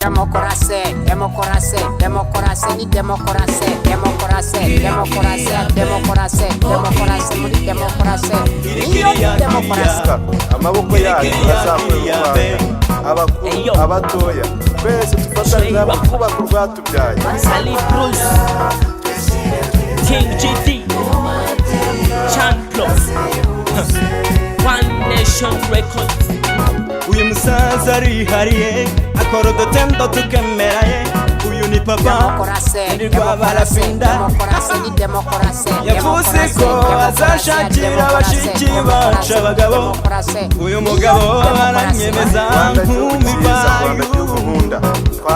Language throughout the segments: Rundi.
Demokarasi, demokarasi, demokarasi ni demokarasi, demokarasi, demokarasi, demokarasi, demokarasi muri demokarasi niyo demokarasi. Amaboko yacu azakorera u Rwanda, abakuru, abatoya, twese dufatanyije hamwe kubaka urwatubyaye. Sally Bruce, King GD, Champlo, One Nation Records. Uyu musaza arihariye, akora udutendo tukemera ye. Uyu ni papa Demokarasi, ni rwa demokarasi, barafinda. Demokarasi ni demokarasi. Yavuze ko azashakira bashiki bacu abagabo. Uyu mugabo aranyemeza. Rwanda, gihugu cyiza, Rwanda, gihugu nkunda.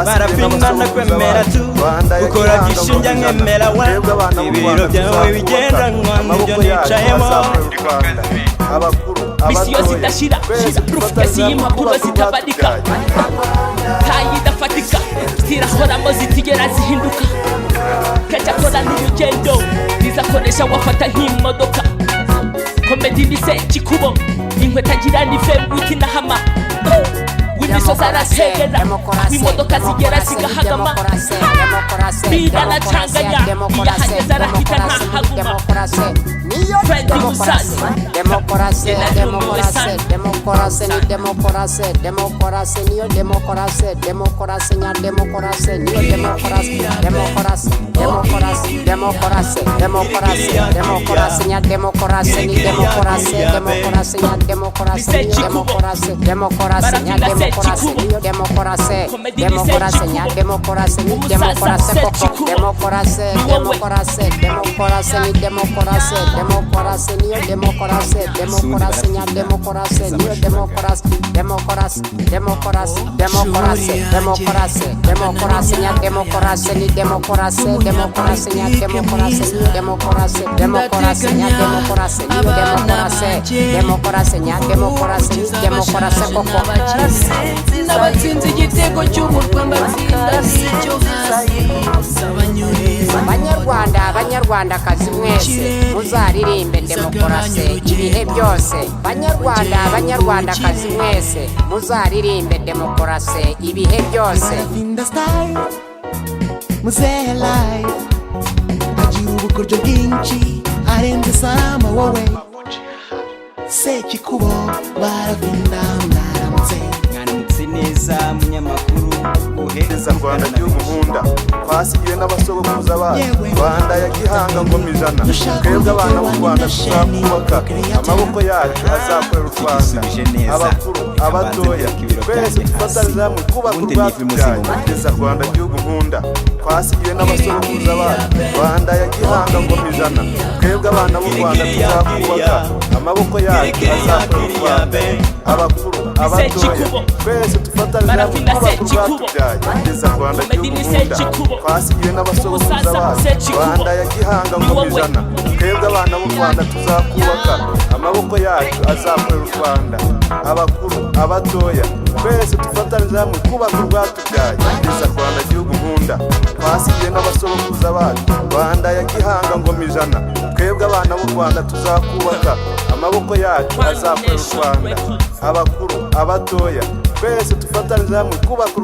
Barafinda, ndakwemera tu. Ukora gishinja nkemera we. Ibiro byawe bigendanwa nibyo nicayemo. Abakuru, Misiyo abatoya, zidashira, twese briefcase y'impapuro zitabarika, tayi idafatika, zirahoramo zitigera zihinduka. Kenshi akora n'urugendo rizakoresha wafata nk'imodoka. Comedy ni Sekikubo, inkweto agira ni V8 na hama w'imisozi arategera, imodoka zigera zigahagama. Biraracanganya, iyo ahageze arahita ntahaguma. Freddy Musaza. Demokarasi, Narumiwe demokarasi, sana. Demokarasi ni demokarasi, demokarasi niyo demokarasi, demokarasi nya demokarasi niyo demokarasi, demokarasi, demokarasi, demokarasi, demokarasi, demokarasi nya demokarasi ni demokarasi, demokarasi nya demokarasi niyo demokarasi, demokarasi nya demokarasi niyo demokarasi, demokarasi nya demokarasi ni demokarasi koko, demokarasi, demokarasi, demokarasi ni demokarasi, demokarasi niyo demokarasi, demokarasi nya demokarasi niyo demokarasi, demokarasi, demokarasi, demokarasi, demokarasi, demokarasi nya demokarasi ni demokarasi, demokarasi nya demokarasi niyo demokarasi, demokarasi nya demokarasi niyo demokarasi, demokarasi nya demokarasi ni demokarasi koko. N'abatsinze igitego cy'umutwe, mbatsinda n'icyo hasi abanyuriza. Banyarwanda, banyarwandakazi mwese, muzaririmbe demokarasi ibihe byose. Banyarwanda, banyarwandakazi mwese, muzaririmbe demokarasi ibihe byose. Barafinda style, muzehe live agira ubukoryo bwinshi, arenze sama wowe Sekikubo. Barafinda, mwaramutse. Mwaramutse neza, munyamakuru. Neza Rwanda, gihugu nkunda, twasigiwe n'abasogokuruza bacu. Yewe. Rwanda ya Gihanga, ngoma ijana, twebwe abana b'u Rwanda tuzakubaka, amaboko yacu azakorera u Rwanda. Tugisubije neza. Abakuru, Reka mbanze abatoya, mbereke ibiro twese byanjye dufatanyije hasi. hamwe kubaka Ubundi nive urwatubyaye. umuzingo. Neza Rwanda, gihugu nkunda, twasigiwe n'abasogokuruza bacu. Rwanda ya Gihanga, ngoma ijana, twebwe abana b'u Rwanda tuzakubaka, amaboko yacu azakorera u Rwanda. Abakuru, abatoya, twese dufatanyije hamwe Barafinda kubaka Sekikubo. urwatubyaye. Neza Rwanda, Comedy gihugu ni nkunda, Sekikubo. twasigiwe n'abasogokuruza Umusaza bacu. Sekikubo. Rwanda ya Gihanga, Ni ngoma wowe. ijana, twebwe abana b'u Rwanda tuzakubaka, amaboko yacu azakorera u Rwanda. Abakuru, abatoya, twese dufatanyije hamwe kubaka urwatubyaye. Neza Rwanda, gihugu nkunda, twasigiwe n'abasogokuruza bacu. Rwanda ya Gihanga, ngoma ijana, twebwe abana b'u Rwanda tuzakubaka, amaboko yacu azakorera u Rwanda. Abakuru, abatoya, twese dufatanyije hamwe kubaka.